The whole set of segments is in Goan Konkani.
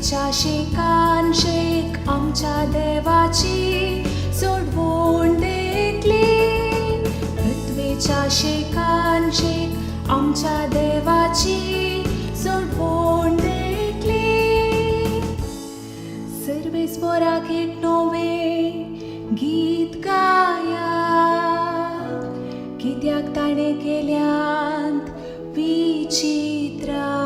पृथ्वेच्या शेकान शेक आमच्या देवाची सोडवण देखली. पृथ्वेच्या शेकान शेक आमच्या देवाची सोडवण देखली. सर्वेस्वराक एक नवें गीत गाया, कित्याक ताणें केल्यांत विचित्रां.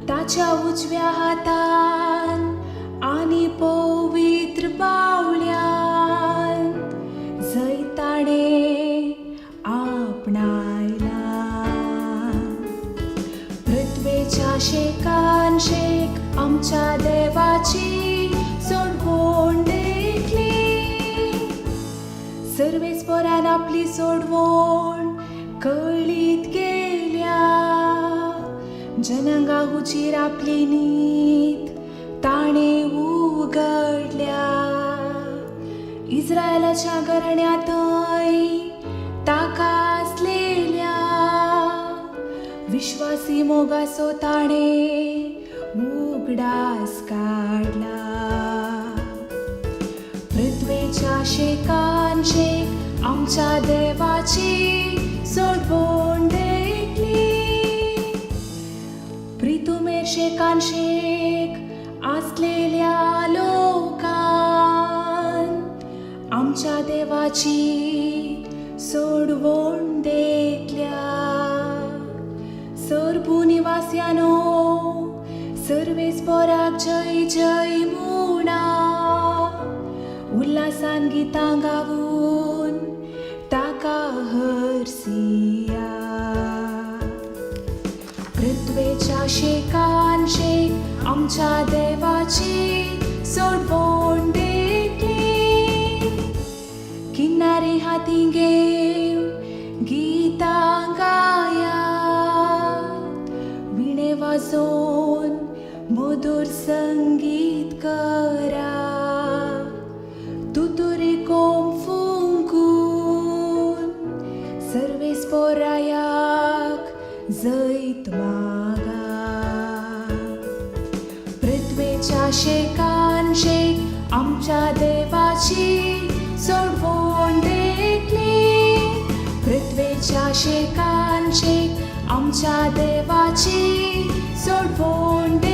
ताच्या उजव्या हातान आनी पवित्र बावल्यान जैत ताणें आपणायलां. पृथ्वेच्या शेकान शेक आमच्या देवाची सोडवण देखली. सर्वेस्वरान आपली सोडवण कळीत केल्या, जनांगा हुजीर आपली नीत ताणें उगडल्या. इस्रायलाच्या घराण्यांतय ताका आसलेल्या विश्वासी मोगाचो ताणें उगडास काडला. पृथ्वेच्या शेकान शेक आमच्या देवाची सोडवण देखली. प्रितुमेर शेकान शेक आसलेल्या लोकान आमच्या देवाची सोडवण देखल्या. सर्व निवास्यानो सर्वेस्पराक जय जय म्हणा, उल्हासान गितां गावून ताका हरसिया. पृथ्वेच्या शेकान शेक आमच्या देवाची सोडवण देखली. किनारी हाती घेवन गितां गाया, विणे वाजोवन मधुर संगीत करा. तुतुरी कोम फुंकून सर्वेस्परायाक जैत मागा. पृथ्वेच्या शेकान शेक आमच्या देवाची सोडवण देखली. पृथ्वेच्या शेकान शेक आमच्या देवाची सोडवण देखली.